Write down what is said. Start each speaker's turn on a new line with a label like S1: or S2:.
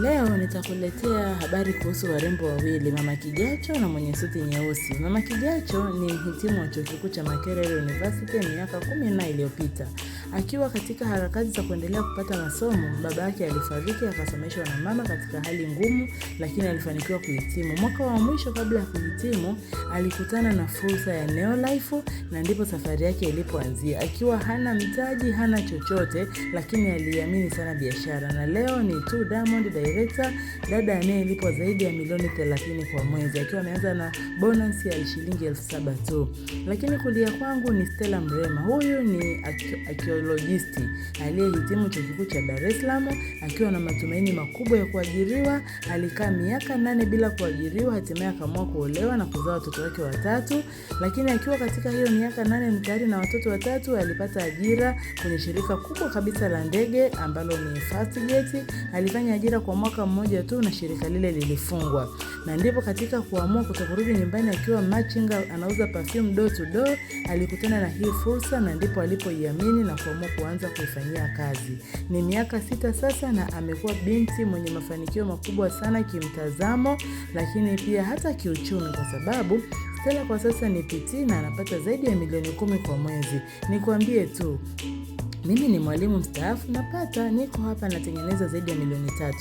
S1: Leo nitakuletea habari kuhusu warembo wawili, Mama Kijacho na mwenye suti nyeusi. Mama Kijacho ni mhitimu wa chuo kikuu cha Makerere University miaka 14 iliyopita. Akiwa katika harakati za kuendelea kupata masomo, baba yake alifariki, akasomeshwa na mama katika hali ngumu, lakini alifanikiwa kuhitimu. Mwaka wa mwisho kabla ya kuhitimu, alikutana na fursa ya Neolife na ndipo safari yake ilipoanzia. Akiwa hana mtaji, hana chochote, lakini aliamini sana biashara na leo ni Two Diamond Director, dada anayelipwa zaidi ya milioni 30 kwa mwezi, akiwa ameanza na bonus ya shilingi 7,000 tu. Lakini kulia kwangu ni Stella Mrema. Huyu ni archaeologist aliyehitimu chuo kikuu cha Dar es Salaam akiwa na matumaini makubwa ya kuajiriwa. Alikaa miaka 8 bila kuajiriwa, hatimaye akaamua kuolewa na kuzaa watoto wake watatu. Lakini akiwa katika hiyo miaka 8 tayari na watoto watatu, alipata ajira kwenye shirika kubwa kabisa la ndege ambalo ni Fastjet. Alifanya ajira kwa mwaka mmoja tu na shirika lile lilifungwa, na ndipo katika kuamua kutokurudi nyumbani akiwa machinga anauza perfume door to door, alikutana na hii fursa na ndipo alipoiamini na kuamua kuanza kuifanyia kazi. Ni miaka 6 sasa na amekuwa binti mwenye mafanikio makubwa sana kimtazamo, lakini pia hata kiuchumi, kwa sababu Stella kwa sasa ni PT na anapata zaidi ya milioni 10 kwa mwezi. Nikwambie tu, mimi ni mwalimu mstaafu, napata, niko hapa natengeneza zaidi ya milioni 3.